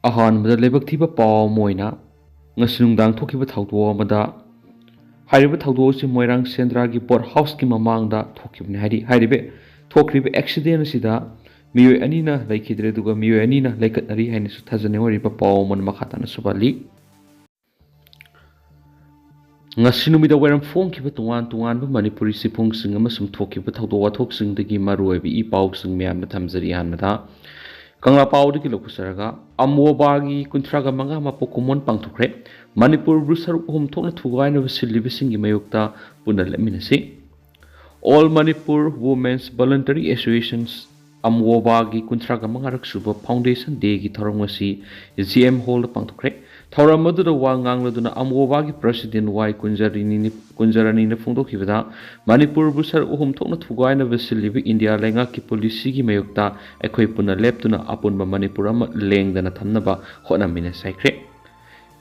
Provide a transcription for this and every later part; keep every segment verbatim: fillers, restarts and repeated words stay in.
ꯑꯍꯥꯟꯕꯗ ꯂꯥꯏꯕꯛ ꯊꯤꯕ ꯄꯥꯎ ꯑꯃ ꯑꯣꯏꯅ ꯉꯁꯤ ꯅꯨꯡꯗꯥꯡ ꯊꯣꯛꯈꯤꯕ ꯊꯧꯗꯣꯛ ꯑꯃꯗ, ꯍꯥꯏꯔꯤꯕ ꯊꯧꯗꯣꯛ ꯑꯁꯤ ꯃꯣꯏꯔꯥꯡ ꯁꯦꯟꯗ꯭ꯔꯥꯒꯤ ꯕꯣꯠ ꯍꯥꯎꯁꯀꯤ ꯃꯃꯥꯡꯗ ꯊꯣꯛꯈꯤꯕꯅꯤ꯫ ꯍꯥꯏꯗꯤ ꯍꯥꯏꯔꯤꯕ ꯊꯣꯛꯈ꯭ꯔꯤꯕ ꯑꯦꯛꯁꯤꯗꯦꯟ ꯑꯁꯤꯗ ꯃꯤꯑꯣꯏ ꯑꯅꯤꯅ ꯂꯩꯈꯤꯗ꯭ꯔꯦ, ꯑꯗꯨꯒ ꯃꯤꯑꯣꯏ ꯑꯅꯤꯅ ꯂꯩꯈꯠꯅꯔꯤ ꯍꯥꯏꯅꯁꯨ ꯊꯥꯖꯅꯩ꯫ ꯋꯥꯔꯤꯕ ꯄꯥꯎ ꯑꯃꯅ ꯃꯈꯥ ꯇꯥꯅ ꯁꯨꯕꯥꯂꯤ꯫ ꯉꯁꯤ ꯅꯨꯃꯤꯗꯥꯡ ꯋꯥꯏꯔꯝ ꯐꯣꯡꯈꯤꯕ ꯇꯣꯉꯥꯟ ꯇꯣꯉꯥꯟꯕ ꯃꯅꯤꯄꯨꯔꯤ ꯆꯦꯐꯣꯡꯁꯤꯡ ꯑꯃꯁꯨꯡ ꯊꯣꯛꯈꯤꯕ ꯊꯧꯗꯣꯛ ꯋꯥꯊꯣꯛꯁꯤꯡꯗꯒꯤ ꯃꯔꯨꯑꯣꯏꯕ ꯏ ꯄꯥꯎꯁꯤꯡ ꯃꯌꯥꯝꯅ ꯊꯝꯖꯔꯤ꯫ ꯑꯍꯥꯟꯕꯗ ꯀꯪꯂꯥ ꯄꯥꯎꯗꯒꯤ ꯂꯧꯈꯠꯆꯔꯒ, ꯑꯃꯣꯕꯥꯒꯤ ꯀꯨꯟꯊ꯭ꯔꯥꯒ ꯃꯉꯥ ꯃꯄꯣꯛ ꯀꯨꯝꯑꯣꯟ ꯄꯥꯡꯊꯣꯛꯈ꯭ꯔꯦ꯫ ꯃꯅꯤꯄꯨꯔꯕꯨ ꯁꯔꯨꯛ ꯑꯍꯨꯝ ꯊꯣꯛꯅ ꯊꯨꯒꯥꯏꯅꯕ ꯁꯤꯜꯂꯤꯕꯁꯤꯡꯒꯤ ꯃꯥꯌꯣꯛꯇ ꯄꯨꯟꯅ ꯂꯦꯞꯃꯤꯟꯅꯁꯤ꯫ All Manipur Women's Voluntary Associations, ꯑꯃꯣꯕꯥꯒꯤ ꯀꯨꯟꯊ꯭ꯔꯥꯒ ꯃꯉꯥꯔꯛ ꯁꯨꯕ ꯐꯥꯎꯟꯗꯦꯁꯟ ꯗꯦꯒꯤ ꯊꯧꯔꯝ ꯉꯁꯤ ꯖꯤ ꯑꯦꯝ ꯍꯣꯜꯗ ꯄꯥꯡꯊꯣꯛꯈ꯭ꯔꯦ꯫ ꯊꯧꯔꯝ ꯑꯗꯨꯗ ꯋꯥ ꯉꯥꯡꯂꯗꯨꯅ ꯑꯃꯣꯕꯥꯒꯤ ꯄ꯭ꯔꯁꯤꯗꯦꯟ ꯋꯥꯏ ꯀꯨꯟꯖꯔꯤꯅꯤ-, ꯀꯨꯟꯖꯔꯥꯅꯤꯅ ꯐꯣꯡꯗꯣꯛꯈꯤꯕꯗ, ꯃꯅꯤꯄꯨꯔꯕꯨ ꯁꯔꯨꯛ ꯑꯍꯨꯝ ꯊꯣꯛꯅ ꯊꯨꯒꯥꯏꯅꯕ ꯁꯤꯜꯂꯤꯕ ꯏꯟꯗꯤꯌꯥ ꯂꯩꯉꯥꯛꯀꯤ ꯄꯣꯂꯤꯁꯤꯒꯤ ꯃꯥꯌꯣꯛꯇ ꯑꯩꯈꯣꯏ ꯄꯨꯟꯅ ꯂꯦꯞꯇꯨꯅ ꯑꯄꯨꯟꯕ ꯃꯅꯤꯄꯨꯔ ꯑꯃ ꯂꯦꯡꯗꯅ ꯊꯝꯅꯕ ꯍꯣꯠꯅꯃꯤꯟꯅꯁꯤ ꯍꯥꯏꯈ꯭ꯔꯦ꯫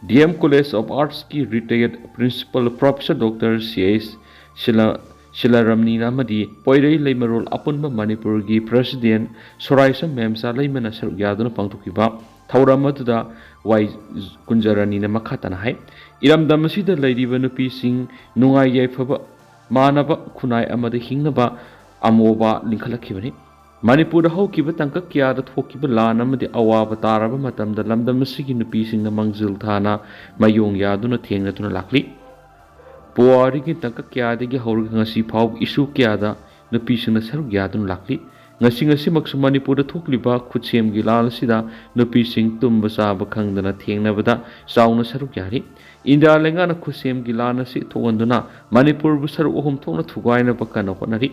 D M College of Artsꯀꯤ retired principal professor Doctor ꯁꯤ ꯑꯩꯆ ꯁꯤꯂꯥ-, ꯁꯤꯂꯥꯔꯥꯝꯅꯤꯅ ꯑꯃꯗꯤ ꯄꯣꯏꯔꯩ ꯂꯩꯃꯔꯣꯜ ꯑꯄꯨꯟꯕ ꯃꯅꯤꯄꯨꯔꯒꯤ ꯄ꯭ꯔꯁꯤꯗꯦꯟ ꯁꯣꯔꯥꯏꯁꯝ ꯃꯦꯝꯆꯥ ꯂꯩꯃꯅ ꯁꯔꯨꯛ ꯌꯥꯗꯨꯅ ꯄꯥꯡꯊꯣꯛꯈꯤꯕ ꯊꯧꯔꯝ ꯑꯗꯨꯗ ꯋꯥꯏ ꯀꯨꯟꯖꯔꯥꯅꯤꯅ ꯃꯈꯥ ꯇꯥꯅ ꯍꯥꯏ, ꯏꯔꯝꯗꯝ ꯑꯁꯤꯗ ꯂꯩꯔꯤꯕ ꯅꯨꯄꯤꯁꯤꯡ ꯅꯨꯡꯉꯥꯏ ꯌꯥꯏꯐꯕ ꯃꯥꯟꯅꯕ ꯈꯨꯟꯅꯥꯏ ꯑꯃꯗ ꯍꯤꯡꯅꯕ ꯑꯃꯣꯕꯥ ꯂꯤꯡꯈꯠꯂꯛꯈꯤꯕꯅꯤ꯫ ꯃꯅꯤꯄꯨꯔꯗ ꯍꯧꯈꯤꯕ ꯇꯥꯡꯀꯛ ꯀꯌꯥꯗ ꯊꯣꯛꯈꯤꯕ ꯂꯥꯟ ꯑꯃꯗꯤ ꯑꯋꯥꯕ ꯇꯥꯔꯕ ꯃꯇꯝꯗ ꯂꯝꯗꯝ ꯑꯁꯤꯒꯤ ꯅꯨꯄꯤꯁꯤꯡꯅ ꯃꯥꯡꯖꯤꯜ ꯊꯥꯅ ꯃꯥꯌꯣꯡ ꯌꯥꯗꯨꯅ ꯊꯦꯡꯅꯗꯨꯅ ꯂꯥꯛꯂꯤ꯫ ꯄꯨꯋꯥꯔꯤꯒꯤ ꯇꯥꯡꯀꯛ ꯀꯌꯥꯗꯒꯤ ꯍꯧꯔꯒ ꯉꯁꯤ ꯐꯥꯎꯕ issue ꯀꯌꯥꯗ ꯅꯨꯄꯤꯁꯤꯡꯅ ꯁꯔꯨꯛ ꯌꯥꯗꯨꯅ ꯂꯥꯛꯂꯤ꯫ ꯉꯁꯤ ꯉꯁꯤꯃꯛꯁꯨ ꯃꯅꯤꯄꯨꯔꯗ ꯊꯣꯛꯂꯤꯕ ꯈꯨꯠꯁꯦꯝꯒꯤ ꯂꯥꯟ ꯑꯁꯤꯗ ꯅꯨꯄꯤꯁꯤꯡ ꯇꯨꯝꯕ ꯆꯥꯕ ꯈꯪꯗꯅ ꯊꯦꯡꯅꯕꯗ ꯆꯥꯎꯅ ꯁꯔꯨꯛ ꯌꯥꯔꯤ꯫ ꯏꯟꯗꯤꯌꯥ ꯂꯩꯉꯥꯛꯅ ꯈꯨꯠꯁꯦꯝꯒꯤ ꯂꯥꯟ ꯑꯁꯤ ꯊꯣꯛꯍꯟꯗꯨꯅ ꯃꯅꯤꯄꯨꯔꯕꯨ ꯁꯔꯨꯛ ꯑꯍꯨꯝ ꯊꯣꯛꯅ ꯊꯨꯒꯥꯏꯅꯕ ꯀꯟꯅ ꯍꯣꯠꯅꯔꯤ꯫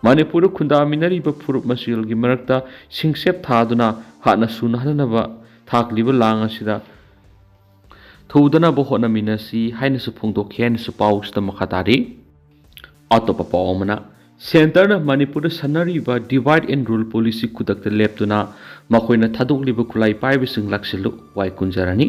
ꯃꯅꯤꯄꯨꯔꯗ ꯈꯨꯟꯗꯥꯃꯤꯟꯅꯔꯤꯕ ꯐꯨꯔꯨꯞ ꯃꯁꯦꯜꯒꯤ ꯃꯔꯛꯇ ꯁꯤꯡꯆꯞ ꯊꯥꯗꯨꯅ ꯍꯥꯠꯅ ꯁꯨꯅꯍꯟꯅꯕ ꯊꯥꯛꯂꯤꯕ ꯂꯥꯡ ꯑꯁꯤꯗ ꯊꯨꯗꯅꯕ ꯍꯣꯠꯅꯃꯤꯟꯅꯁꯤ ꯍꯥꯏꯅꯁꯨ ꯐꯣꯡꯗꯣꯛꯈꯤ ꯍꯥꯏꯅꯁꯨ ꯄꯥꯎꯁꯤꯗ ꯃꯈꯥ ꯇꯥꯔꯤ꯫ ꯑꯇꯣꯞꯄ ꯄꯥꯎ ꯑꯃꯅ, ꯁꯦꯟꯇꯔꯅ ꯃꯅꯤꯄꯨꯔꯗ ꯁꯟꯅꯔꯤꯕ divide and rule policy ꯈꯨꯗꯛꯇ ꯂꯦꯞꯇꯨꯅ ꯃꯈꯣꯏꯅ ꯊꯥꯗꯣꯛꯂꯤꯕ ꯈꯨꯠꯂꯥꯏ ꯄꯥꯏꯕꯁꯤꯡ ꯂꯥꯛꯁꯤꯜꯂꯨ ꯋꯥꯏ ꯀꯨꯟꯖꯔꯥꯅꯤ꯫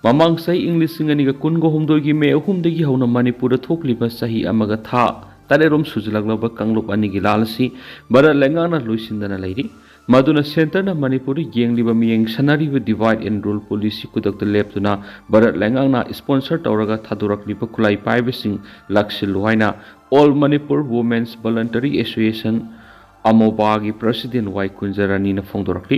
ꯃꯃꯥꯡ ꯆꯍꯤ ꯏꯪ ꯂꯤꯁꯤꯡ ꯑꯅꯤꯒ ꯀꯨꯟꯒ ꯍꯨꯝꯗꯣꯏꯒꯤ ꯃꯦ ꯑꯍꯨꯝꯗꯒꯤ ꯍꯧꯅ ꯃꯅꯤꯄꯨꯔꯗ ꯊꯣꯛꯂꯤꯕ ꯆꯍꯤ ꯑꯃꯒ ꯊꯥ ꯇꯔꯦꯠꯔꯣꯝ ꯁꯨꯖꯤꯜꯂꯛꯂꯕ ꯀꯥꯡꯂꯨꯞ ꯑꯅꯤꯒꯤ ꯂꯥꯟ ꯑꯁꯤ ꯚꯥꯔꯠ ꯂꯩꯉꯥꯛꯅ ꯂꯣꯏꯁꯤꯟꯗꯅ ꯂꯩꯔꯤ꯫ ꯃꯗꯨꯅ ꯁꯦꯟꯇꯔꯅ ꯃꯅꯤꯄꯨꯔꯗ ꯌꯦꯡꯂꯤꯕ ꯃꯤꯠꯌꯦꯡ ꯁꯥꯟꯅꯔꯤꯕ divide and rule policy ꯈꯨꯗꯛꯇ ꯂꯦꯞꯇꯨꯅ ꯚꯥꯔꯠ ꯂꯩꯉꯥꯛꯅ sponsor ꯇꯧꯔꯒ ꯊꯥꯗꯣꯔꯛꯂꯤꯕ ꯈꯨꯠꯂꯥꯏ ꯄꯥꯏꯕꯁꯤꯡ ꯂꯥꯛꯁꯤꯜꯂꯨ ꯍꯥꯏꯅ All Manipur Women's Voluntary Association, ꯑꯃꯣꯕꯥꯒꯤ president ꯋꯥꯏ ꯀꯨꯟꯖꯔꯥꯅꯤꯅ ꯐꯣꯡꯗꯣꯔꯛꯂꯤ꯫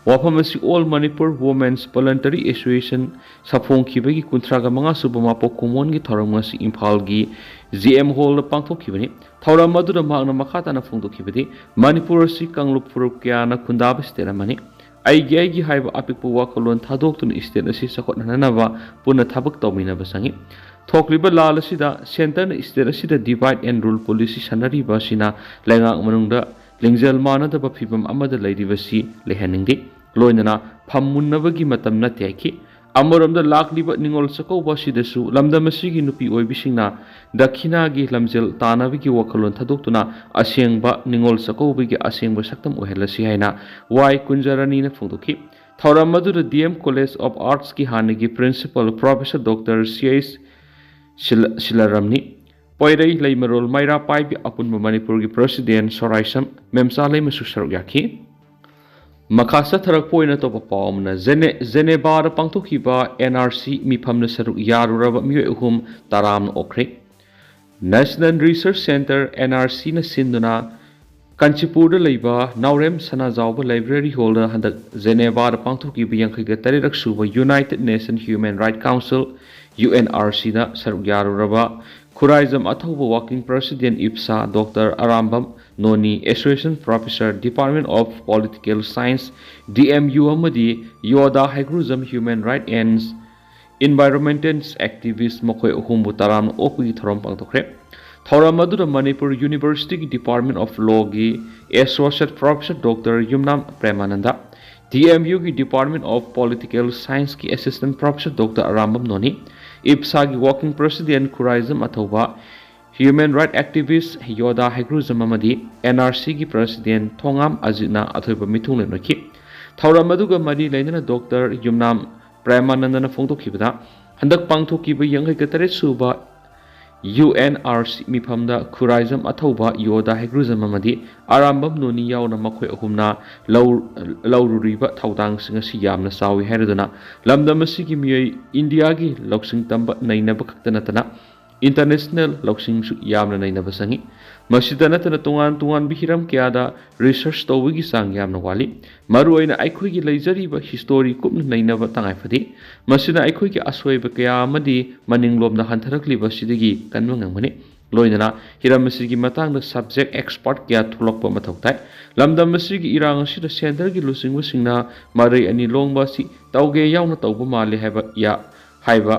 ꯋꯥꯐꯝ ꯑꯁꯤ All Manipur Women's Voluntary Association ꯁꯥꯐꯣꯡꯈꯤꯕꯒꯤ ꯀꯨꯟꯊ꯭ꯔꯥꯒ ꯃꯉꯥ ꯁꯨꯕ ꯃꯄꯣꯛ ꯀꯨꯝꯑꯣꯟꯒꯤ ꯊꯧꯔꯝ ꯉꯁꯤ ꯏꯝꯐꯥꯜꯒꯤ G M Hallꯗ ꯄꯥꯡꯊꯣꯛꯈꯤꯕꯅꯤ꯫ ꯊꯧꯔꯝ ꯑꯗꯨꯗ ꯃꯍꯥꯛꯅ ꯃꯈꯥ ꯇꯥꯅ ꯐꯣꯡꯗꯣꯛꯈꯤꯕꯗꯤ, ꯃꯅꯤꯄꯨꯔ ꯑꯁꯤ ꯀꯥꯡꯂꯨꯞ ꯐꯨꯔꯨꯞ ꯀꯌꯥꯅ ꯈꯨꯟꯗꯥꯕ state ꯑꯃꯅꯤ꯫ ꯑꯩꯒꯤ ꯑꯩꯒꯤ ꯍꯥꯏꯕ ꯑꯄꯤꯛꯄ ꯋꯥꯈꯜꯂꯣꯟ ꯊꯥꯗꯣꯛꯇꯨꯅ state ꯑꯁꯤ ꯆꯥꯎꯈꯠꯍꯟꯅꯅꯕ ꯄꯨꯟꯅ ꯊꯕꯛ ꯇꯧꯃꯤꯟꯅꯕ ꯆꯪꯏ꯫ ꯊꯣꯛꯂꯤꯕ ꯂꯥꯜ ꯑꯁꯤꯗ ꯁꯦꯟꯇꯔꯅ state ꯑꯁꯤꯗ divide and rule policy ꯁꯥꯟꯅꯔꯤꯕ ꯑꯁꯤꯅ ꯂꯩꯉꯥꯛ ꯃꯅꯨꯡꯗ ꯂꯤꯡꯖꯦꯜ ꯃꯥꯟꯅꯗꯕ ꯐꯤꯚꯝ ꯑꯃꯗ ꯂꯩꯔꯤꯕꯁꯤ ꯂꯩꯍꯟꯅꯤꯡꯗꯦ꯫ ꯂꯣꯏꯅꯅ ꯐꯝꯃꯨꯟꯅꯕꯒꯤ ꯃꯇꯝ ꯅꯠꯇꯦ ꯍꯥꯏꯈꯤ꯫ ꯑꯃꯔꯣꯝꯗ ꯂꯥꯛꯂꯤꯕ ꯅꯤꯉꯣꯜ ꯆꯥꯛꯀꯧꯕ ꯑꯁꯤꯗꯁꯨ ꯂꯝꯗꯝ ꯑꯁꯤꯒꯤ ꯅꯨꯄꯤ ꯑꯣꯏꯕꯤꯁꯤꯡꯅ ꯗꯈꯤꯅꯥꯒꯤ ꯂꯝꯖꯦꯜ ꯇꯥꯟꯅꯕꯒꯤ ꯋꯥꯈꯜꯂꯣꯟ ꯊꯥꯗꯣꯛꯇꯨꯅ ꯑꯁꯦꯡꯕ ꯅꯤꯉꯣꯜ ꯆꯥꯛꯀꯧꯕꯒꯤ ꯑꯁꯦꯡꯕ ꯁꯛꯇꯝ ꯑꯣꯏꯍꯜꯂꯁꯤ ꯍꯥꯏꯅ ꯋꯥꯏ ꯀꯨꯟꯖꯔꯥꯅꯤꯅ ꯐꯣꯡꯗꯣꯛꯈꯤ꯫ ꯊꯧꯔꯝ ꯑꯗꯨꯗ D M College of Artsꯀꯤ ꯍꯥꯟꯅꯒꯤ principal professor Doctor C H ꯁꯤꯂ-, ꯁꯤꯂꯥꯔꯥꯝꯅꯤ, ꯄꯣꯏꯔꯩ ꯂꯩꯃꯔꯣꯜ ꯃꯩꯔꯥ ꯄꯥꯏꯕꯤ ꯑꯄꯨꯟꯕ ꯃꯅꯤꯄꯨꯔꯒꯤ president ꯁꯣꯔꯥꯏꯁꯝ ꯃꯦꯝꯆꯥꯂꯩꯃꯁꯨ ꯁꯔꯨꯛ ꯌꯥꯈꯤ꯫ ꯃꯈꯥ ꯆꯠꯊꯔꯛꯄ ꯑꯣꯏꯅ ꯑꯇꯣꯞꯄ ꯄꯥꯎ ꯑꯃꯅ, ꯖꯦꯅꯦ-, ꯖꯦꯅꯦꯚꯥꯗ ꯄꯥꯡꯊꯣꯛꯈꯤꯕ N R C ꯃꯤꯐꯝꯗ ꯁꯔꯨꯛ ꯌꯥꯔꯨꯔꯕ ꯃꯤꯑꯣꯏ ꯑꯍꯨꯝ ꯇꯔꯥꯝꯅ ꯑꯣꯛꯈ꯭ꯔꯦ꯫ National Research Centre, N R Cꯅ ꯁꯤꯟꯗꯨꯅ ꯀꯥꯟꯆꯤꯄꯨꯔꯗ ꯂꯩꯕ ꯅꯥꯎꯔꯦꯝ ꯁꯅꯥꯖꯥꯎꯕ Library Hallꯗ ꯍꯟꯗꯛ ꯖꯦꯅꯦꯚꯥꯗ ꯄꯥꯡꯊꯣꯛꯈꯤꯕ ꯌꯥꯡꯈꯩꯒ ꯇꯔꯦꯠꯔꯛ ꯁꯨꯕ United Nations Human Rights Council, U N R Cꯗ ꯁꯔꯨꯛ ꯌꯥꯔꯨꯔꯕ Khuraijam ꯑꯊꯧꯕ working president ꯏꯞꯁꯥ, Doctor Arambam ꯅꯣꯅꯤ, Associate Professor, Department of Political Science, D M U ꯑꯃꯗꯤ ꯌꯣꯗꯥ ꯍꯩꯒ꯭ꯔꯨꯖꯝ Human Rights and Environmental Activist ꯃꯈꯣꯏ ꯑꯍꯨꯝꯕꯨ ꯇꯔꯥꯝꯅ ꯑꯣꯛꯄꯒꯤ ꯊꯧꯔꯝ ꯄꯥꯡꯊꯣꯛꯈ꯭ꯔꯦ꯫ ꯊꯧꯔꯝ ꯑꯗꯨꯗ Manipur Universityꯒꯤ Department of Lawꯒꯤ Associate Professor Doctor Yumnam ꯄ꯭ꯔꯦꯃꯥꯅꯟꯗ, D M Uꯒꯤ Department of Political Scienceꯀꯤ Assistant Professor Doctor Arambam ꯅꯣꯅꯤ, ꯏꯞꯁꯥꯒꯤ working president Khuraijam ꯑꯊꯧꯕ, Human Rights Activist ꯌꯣꯗꯥ ꯍꯩꯒ꯭ꯔꯨꯖꯝ ꯑꯃꯗꯤ N R Cꯒꯤ president ꯊꯣꯉꯥꯝ ꯑꯖꯤꯠꯅ ꯑꯊꯣꯏꯕ ꯃꯤꯊꯨꯡꯂꯦꯟ ꯑꯣꯏꯈꯤ꯫ ꯊꯧꯔꯝ ꯑꯗꯨꯒ ꯃꯔꯤ ꯂꯩꯅꯅ Doctor ꯌꯨꯝꯅꯥꯝ ꯄ꯭ꯔꯦꯃꯥꯅꯟꯗꯅ ꯐꯣꯡꯗꯣꯛꯈꯤꯕꯗ, ꯍꯟꯗꯛ ꯄꯥꯡꯊꯣꯛꯈꯤꯕ ꯌꯥꯡꯈꯩꯒ ꯇꯔꯦꯠ ꯁꯨꯕ U N R C ꯃꯤꯐꯝꯗ Khuraijam ꯑꯊꯧꯕ, ꯌꯣꯗꯥ ꯍꯦꯒ꯭ꯔꯨꯖꯝ ꯑꯃꯗꯤ ꯑꯔꯥꯝꯕꯝ ꯅꯣꯅꯤ ꯌꯥꯎꯅ ꯃꯈꯣꯏ ꯑꯍꯨꯝꯅ ꯂꯧ-, ꯂꯧꯔꯨꯔꯤꯕ ꯊꯧꯗꯥꯡꯁꯤꯡ ꯑꯁꯤ ꯌꯥꯝꯅ ꯆꯥꯎꯏ ꯍꯥꯏꯔꯗꯨꯅ ꯂꯝꯗꯝ ꯑꯁꯤꯒꯤ ꯃꯤꯑꯣꯏ ꯏꯟꯗꯤꯌꯥꯒꯤ ꯂꯧꯁꯤꯡ ꯇꯝꯕ ꯅꯩꯅꯕ ꯈꯛꯇ ꯅꯠꯇꯅ international ꯂꯧꯁꯤꯡꯁꯨ ꯌꯥꯝꯅ ꯅꯩꯅꯕ ꯆꯪꯏ꯫ ꯃꯁꯤꯗ ꯅꯠꯇꯅ ꯇꯣꯉꯥꯟ ꯇꯣꯉꯥꯟꯕ ꯍꯤꯔꯝ ꯀꯌꯥꯗ research ꯇꯧꯕꯒꯤ ꯆꯥꯡ ꯌꯥꯝꯅ ꯋꯥꯠꯂꯤ꯫ ꯃꯔꯨꯑꯣꯏꯅ ꯑꯩꯈꯣꯏꯒꯤ ꯂꯩꯖꯔꯤꯕ history ꯀꯨꯞꯅ ꯅꯩꯅꯕ ꯇꯉꯥꯏ ꯐꯗꯦ꯫ ꯃꯁꯤꯅ ꯑꯩꯈꯣꯏꯒꯤ ꯑꯁꯣꯏꯕ ꯀꯌꯥ ꯑꯃꯗꯤ ꯃꯅꯤꯡꯂꯣꯝꯗ ꯍꯟꯊꯔꯛꯂꯤꯕ ꯑꯁꯤꯗꯒꯤ ꯀꯟꯕ ꯉꯝꯒꯅꯤ꯫ ꯂꯣꯏꯅꯅ ꯍꯤꯔꯝ ꯑꯁꯤꯒꯤ ꯃꯇꯥꯡꯗ subject expert ꯀꯌꯥ ꯊꯣꯛꯂꯛꯄ ꯃꯊꯧ ꯇꯥꯏ꯫ ꯂꯝꯗꯝ ꯑꯁꯤꯒꯤ ꯏꯔꯥꯡ ꯑꯁꯤꯗ centreꯒꯤ ꯂꯨꯆꯤꯡꯕꯁꯤꯡꯅ ꯃꯔꯩ ꯑꯅꯤ ꯂꯣꯡꯕ ꯑꯁꯤ ꯇꯧꯒꯦ ꯌꯥꯎꯅ ꯇꯧꯕ ꯃꯥꯜꯂꯤ ꯍꯥꯏꯕ ꯌꯥ-, ꯍꯥꯏꯕ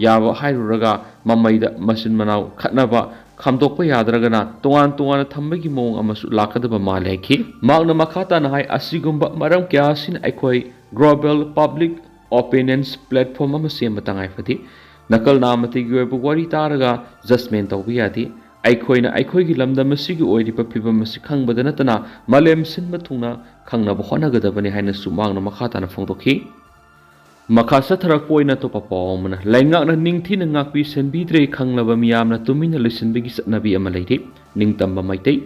ꯌꯥꯕ ꯍꯥꯏꯔꯨꯔꯒ ꯃꯃꯩꯗ ꯃꯆꯤꯟ ꯃꯅꯥꯎ ꯈꯠꯅꯕ ꯈꯥꯝꯗꯣꯛꯄ ꯌꯥꯗ꯭ꯔꯒꯅ ꯇꯣꯉꯥꯟ ꯇꯣꯉꯥꯟꯅ ꯊꯝꯕꯒꯤ ꯃꯑꯣꯡ ꯑꯃꯁꯨ ꯂꯥꯛꯀꯗꯕ ꯃꯥꯜꯂꯦ ꯍꯥꯏꯈꯤ꯫ ꯃꯍꯥꯛꯅ ꯃꯈꯥ ꯇꯥꯅ ꯍꯥꯏ, ꯑꯁꯤꯒꯨꯝꯕ ꯃꯔꯝ ꯀꯌꯥ ꯑꯁꯤꯅ ꯑꯩꯈꯣꯏ global public opinions platform ꯑꯃ ꯁꯦꯝꯕ ꯇꯉꯥꯏ ꯐꯗꯦ꯫ ꯅꯀꯜ ꯅꯥꯃꯇꯤꯒꯤ ꯑꯣꯏꯕ ꯋꯥꯔꯤ ꯇꯥꯔꯒ judgement ꯇꯧꯕ ꯌꯥꯗꯦ꯫ ꯑꯩꯈꯣꯏꯅ ꯑꯩꯈꯣꯏꯒꯤ ꯂꯝꯗꯝ ꯑꯁꯤꯒꯤ ꯑꯣꯏꯔꯤꯕ ꯐꯤꯕꯝ ꯑꯁꯤ ꯈꯪꯕꯗ ꯅꯠꯇꯅ ꯃꯥꯂꯦꯝ ꯁꯤꯟꯕ ꯊꯨꯡꯅ ꯈꯪꯅꯕ ꯍꯣꯠꯅꯒꯗꯕꯅꯤ ꯍꯥꯏꯅꯁꯨ ꯃꯍꯥꯛꯅ ꯃꯈꯥ ꯇꯥꯅ ꯐꯣꯡꯗꯣꯛꯈꯤ꯫ ꯃꯈꯥ ꯆꯠꯊꯔꯛꯄ ꯑꯣꯏꯅ ꯑꯇꯣꯞꯄ ꯄꯥꯎ ꯑꯃꯅ, ꯂꯩꯉꯥꯛꯅ ꯅꯤꯡꯊꯤꯅ ꯉꯥꯛꯄꯤ ꯁꯦꯟꯕꯤꯗ꯭ꯔꯦ ꯈꯪꯂꯕ ꯃꯤꯌꯥꯝꯅ ꯇꯨꯃꯤꯟꯅ ꯂꯩꯁꯤꯟꯕꯒꯤ ꯆꯠꯅꯕꯤ ꯑꯃ ꯂꯩꯔꯤ꯫ ꯅꯤꯡꯇꯝꯕ ꯃꯩꯇꯩ꯫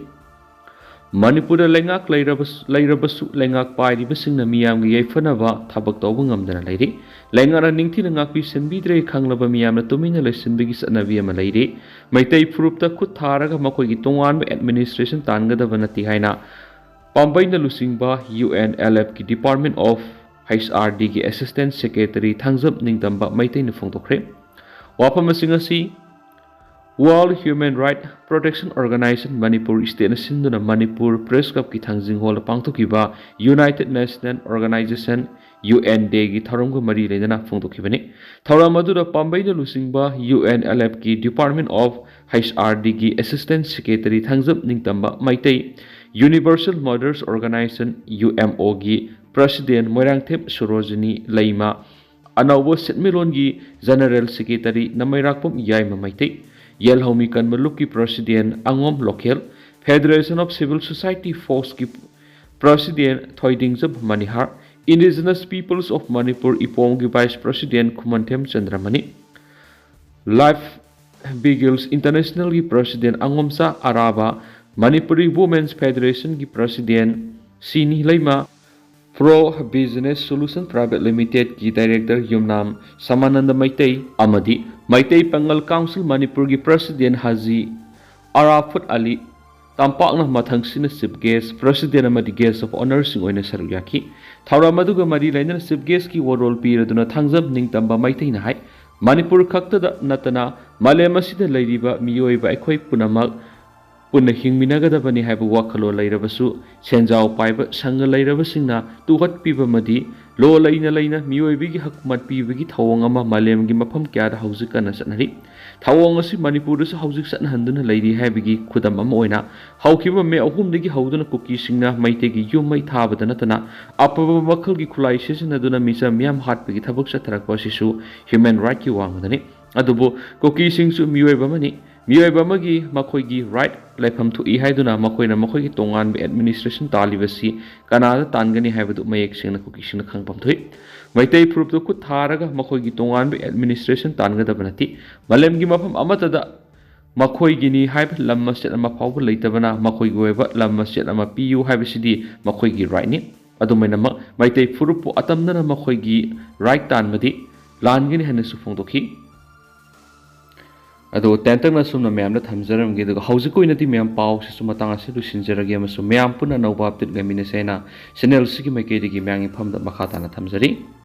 ꯃꯅꯤꯄꯨꯔꯗ ꯂꯩꯉꯥꯛ ꯂꯩꯔꯕꯁ-, ꯂꯩꯔꯕꯁꯨ ꯂꯩꯉꯥꯛ ꯄꯥꯏꯔꯤꯕꯁꯤꯡꯅ ꯃꯤꯌꯥꯝꯒꯤ ꯌꯥꯏꯐꯅꯕ ꯊꯕꯛ ꯇꯧꯕ ꯉꯝꯗꯅ ꯂꯩꯔꯤ꯫ ꯂꯩꯉꯥꯛꯅ ꯅꯤꯡꯊꯤꯅ ꯉꯥꯛꯄꯤ ꯁꯦꯟꯕꯤꯗ꯭ꯔꯦ ꯈꯪꯂꯕ ꯃꯤꯌꯥꯝꯅ ꯇꯨꯃꯤꯟꯅ ꯂꯩꯁꯤꯟꯕꯒꯤ ꯆꯠꯅꯕꯤ ꯑꯃ ꯂꯩꯔꯤ꯫ ꯃꯩꯇꯩ ꯐꯨꯔꯨꯞꯇ ꯈꯨꯠ ꯊꯥꯔꯒ ꯃꯈꯣꯏꯒꯤ ꯇꯣꯉꯥꯟꯕ administration ꯇꯥꯟꯒꯗꯕ ꯅꯠꯇꯦ ꯍꯥꯏꯅ ꯄꯥꯝꯕꯩꯅ ꯂꯨꯆꯤꯡꯕ ꯌꯨ ꯑꯦꯟ ꯑꯦꯜ ꯑꯦꯐꯀꯤ Department of H R Dꯒꯤ Assistant Secretary ꯊꯥꯡꯖꯝ ꯅꯤꯡꯇꯝꯕ ꯃꯩꯇꯩꯅ ꯐꯣꯡꯗꯣꯛꯈ꯭ꯔꯦ꯫ ꯋꯥꯐꯝꯁꯤꯡ ꯑꯁꯤ World Human Rights Protection Organization Manipur stateꯅ ꯁꯤꯟꯗꯨꯅ ꯃꯅꯤꯄꯨꯔ Press Clubꯀꯤ ꯊꯥꯡꯖꯤꯡ ꯍꯣꯜꯗ ꯄꯥꯡꯊꯣꯛꯈꯤꯕ United National Organization, U N Dayꯒꯤ ꯊꯧꯔꯝꯒ ꯃꯔꯤ ꯂꯩꯅꯅ ꯐꯣꯡꯗꯣꯛꯈꯤꯕꯅꯤ꯫ ꯊꯧꯔꯝ ꯑꯗꯨꯗ ꯄꯥꯝꯕꯩꯅ ꯂꯨꯆꯤꯡꯕ ꯌꯨ ꯑꯦꯟ ꯑꯦꯜ ꯑꯦꯐꯀꯤ Department of H R Dꯒꯤ Assistant Secretary Thangjam Ningtamba Meitei, Universal Mothers Organization, U M Oꯒꯤ President Moirangthem Sarojini ꯂꯩꯃ, ꯑꯅꯧꯕ ꯁꯦꯟꯃꯤꯠꯂꯣꯟꯒꯤ General Secretary ꯅꯃꯩꯔꯥꯛꯄꯝ ꯌꯥꯏꯃ ꯃꯩꯇꯩ, ꯌꯦꯜꯍꯧꯃꯤ ꯀꯟꯕ ꯂꯨꯞꯀꯤ President ꯑꯉꯣꯝ ꯂꯣꯀꯦꯜ, Federation of Civil Society Forceꯀꯤ President Thoidingjam Manihar, Indigenous Peoples of Manipur ꯏꯄꯣꯝꯒꯤ Vice President Khumanthem Chandramani, Life ꯕꯤꯒꯤꯜꯁ ꯏꯟꯇꯔꯅꯦꯁꯅꯦꯜꯒꯤ ꯄ꯭ꯔꯁꯤꯗꯦꯟ ꯑꯉꯣꯝꯆꯥ ꯑꯔꯥꯕ, ꯃꯅꯤꯄꯨꯔꯤ ꯋꯨꯃꯦꯟꯁ ꯐꯦꯗꯔꯦꯁꯟꯒꯤ president Sini Leima, pro business solution private ꯂꯤꯃꯤꯇꯦꯗꯀꯤ ꯗꯥꯏꯔꯦꯛꯇꯔ ꯌꯨꯝꯅꯥꯝ ꯁꯃꯥꯅꯟꯗ ꯃꯩꯇꯩ ꯑꯃꯗꯤ ꯃꯩꯇꯩ ꯄꯥꯉꯜ ꯀꯥꯎꯟꯁꯤꯜ ꯃꯅꯤꯄꯨꯔꯒꯤ ꯄ꯭ꯔꯁꯤꯗꯦꯟ ꯍꯥꯖꯤ ꯑꯔꯥꯐꯨꯠ ꯑꯂꯤ ꯇꯝꯄꯥꯛꯅ ꯃꯊꯪꯁꯤꯅ ꯆꯤꯐ ꯒꯦꯁ, ꯄ꯭ꯔꯁꯤꯗꯦꯟ ꯑꯃꯗꯤ ꯒꯦꯁ ꯑꯣꯐ ꯑꯣꯅꯔꯁꯤꯡ ꯑꯣꯏꯅ ꯁꯔꯨꯛ ꯌꯥꯈꯤ꯫ ꯊꯧꯔꯝ ꯑꯗꯨꯒ ꯃꯔꯤ ꯂꯩꯅꯅ ꯆꯤꯐ ꯒꯦꯁꯀꯤ ꯋꯥꯔꯣꯜ ꯄꯤꯔꯗꯨꯅ ꯊꯥꯡꯖꯝ ꯅꯤꯡꯇꯝꯕ ꯃꯩꯇꯩꯅ ꯍꯥꯏ, ꯃꯅꯤꯄꯨꯔ ꯈꯛꯇꯗ ꯅꯠꯇꯅ ꯃꯥꯂꯦꯝ ꯑꯁꯤꯗ ꯂꯩꯔꯤꯕ ꯃꯤꯑꯣꯏꯕ ꯑꯩꯈꯣꯏ ꯄꯨꯝꯅꯃꯛ ꯄꯨꯟꯅ ꯍꯤꯡꯃꯤꯟꯅꯒꯗꯕꯅꯤ ꯍꯥꯏꯕ ꯋꯥꯈꯜꯂꯣꯟ ꯂꯩꯔꯕꯁꯨ, ꯁꯦꯟꯖꯥꯎ ꯄꯥꯏꯕ ꯁꯪꯒ ꯂꯩꯔꯕꯁꯤꯡꯅ ꯇꯨꯍꯠꯄꯤꯕ ꯑꯃꯗꯤ ꯂꯣ ꯂꯩꯅ ꯂꯩꯅ ꯃꯤꯑꯣꯏꯕꯒꯤ ꯍꯛ ꯃꯠꯄꯤꯕꯒꯤ ꯊꯧꯑꯣꯡ ꯑꯃ ꯃꯥꯂꯦꯝꯒꯤ ꯃꯐꯝ ꯀꯌꯥꯗ ꯍꯧꯖꯤꯛ ꯀꯟꯅ ꯆꯠꯅꯔꯤ꯫ ꯊꯧꯑꯣꯡ ꯑꯁꯤ ꯃꯅꯤꯄꯨꯔꯗꯁꯨ ꯍꯧꯖꯤꯛ ꯆꯠꯅꯍꯟꯗꯨꯅ ꯂꯩꯔꯤ ꯍꯥꯏꯕꯒꯤ ꯈꯨꯗꯝ ꯑꯃ ꯑꯣꯏꯅ, ꯍꯧꯈꯤꯕ ꯃꯦ ꯑꯍꯨꯝꯗꯒꯤ ꯍꯧꯗꯨꯅ ꯀꯨꯀꯤꯁꯤꯡꯅ ꯃꯩꯇꯩꯒꯤ ꯌꯨꯝ ꯃꯩ ꯊꯥꯕꯗ ꯅꯠꯇꯅ ꯑꯐꯕ ꯃꯈꯜꯒꯤ ꯈꯨꯠꯂꯥꯏ ꯁꯤꯖꯤꯟꯅꯗꯨꯅ ꯃꯤꯆꯝ ꯃꯤꯌꯥꯝ ꯍꯥꯠꯄꯒꯤ ꯊꯕꯛ ꯆꯠꯊꯔꯛꯄ ꯑꯁꯤꯁꯨ ꯍ꯭ꯌꯨꯃꯦꯟ ꯔꯥꯏꯠꯀꯤ ꯋꯥꯡꯃꯗꯅꯤ꯫ ꯑꯗꯨꯕꯨ ꯀꯨꯀꯤꯁꯤꯡꯁꯨ ꯃꯤꯑꯣꯏꯕ ꯑꯃꯅꯤ꯫ ꯃꯤꯑꯣꯏꯕ ꯑꯃꯒꯤ ꯃꯈꯣꯏꯒꯤ ꯔꯥꯏꯠ ꯂꯩꯐꯝ ꯊꯣꯛꯏ ꯍꯥꯏꯗꯨꯅ ꯃꯈꯣꯏꯅ ꯃꯈꯣꯏꯒꯤ ꯇꯣꯉꯥꯟꯕ ꯑꯦꯗꯃꯤꯅꯤꯁꯇ꯭ꯔꯦꯁꯟ ꯇꯥꯜꯂꯤꯕꯁꯤ ꯀꯅꯥꯗ ꯇꯥꯟꯒꯅꯤ ꯍꯥꯏꯕꯗꯨ ꯃꯌꯦꯛ ꯁꯦꯡꯅ ꯀꯨꯀꯤꯁꯤꯡꯅ ꯈꯪꯐꯝ ꯊꯣꯛꯏ꯫ ꯃꯩꯇꯩ ꯐꯨꯔꯨꯞꯇ ꯈꯨꯠ ꯊꯥꯔꯒ ꯃꯈꯣꯏꯒꯤ ꯇꯣꯉꯥꯟꯕ ꯑꯦꯗꯃꯤꯅꯤꯁꯇ꯭ꯔꯦꯁꯟ ꯇꯥꯟꯒꯗꯕ ꯅꯠꯇꯦ꯫ ꯃꯥꯂꯦꯝꯒꯤ ꯃꯐꯝ ꯑꯃꯠꯇꯗ ꯃꯈꯣꯏꯒꯤꯅꯤ ꯍꯥꯏꯕ ꯂꯝ ꯃꯆꯦꯠ ꯑꯃ ꯐꯥꯎꯕ ꯂꯩꯇꯕꯅ ꯃꯈꯣꯏꯒꯤ ꯑꯣꯏꯕ ꯂꯝ ꯃꯆꯦꯠ ꯑꯃ ꯄꯤꯌꯨ ꯍꯥꯏꯕꯁꯤꯗꯤ ꯃꯈꯣꯏꯒꯤ ꯔꯥꯏꯠꯅꯤ꯫ ꯑꯗꯨꯃꯥꯏꯅꯃꯛ ꯃꯩꯇꯩ ꯐꯨꯔꯨꯞꯄꯨ ꯑꯇꯝꯅꯅ ꯃꯈꯣꯏꯒꯤ ꯔꯥꯏꯠ ꯇꯥꯟꯕꯗꯤ ꯂꯥꯟꯒꯅꯤ ꯍꯥꯏꯅꯁꯨ ꯐꯣꯡꯗꯣꯛꯈꯤ꯫ ꯑꯗꯣ ꯇꯦꯟꯇꯛꯅ ꯁꯨꯝꯅ ꯃꯌꯥꯝꯗ ꯊꯝꯖꯔꯝꯒꯦ꯫ ꯑꯗꯨꯒ ꯍꯧꯖꯤꯛꯀꯤ ꯑꯣꯏꯅꯗꯤ ꯃꯌꯥꯝ ꯄꯥꯎꯁꯤꯁꯨ ꯃꯇꯥꯡ ꯑꯁꯤ ꯂꯣꯏꯁꯤꯟꯖꯔꯒꯦ ꯑꯃꯁꯨꯡ ꯃꯌꯥꯝ ꯄꯨꯟꯅ ꯑꯅꯧꯕ ꯑꯞꯗꯦꯠ ꯂꯩꯃꯤꯟꯅꯁꯦ ꯍꯥꯏꯅ ꯆꯦꯅꯦꯜꯁꯤꯒꯤ ꯃꯥꯏꯀꯩꯗꯒꯤ ꯃꯌꯥꯝꯒꯤ ꯃꯐꯝꯗ ꯃꯈꯥ ꯇꯥꯅ ꯊꯝꯖꯔꯤ꯫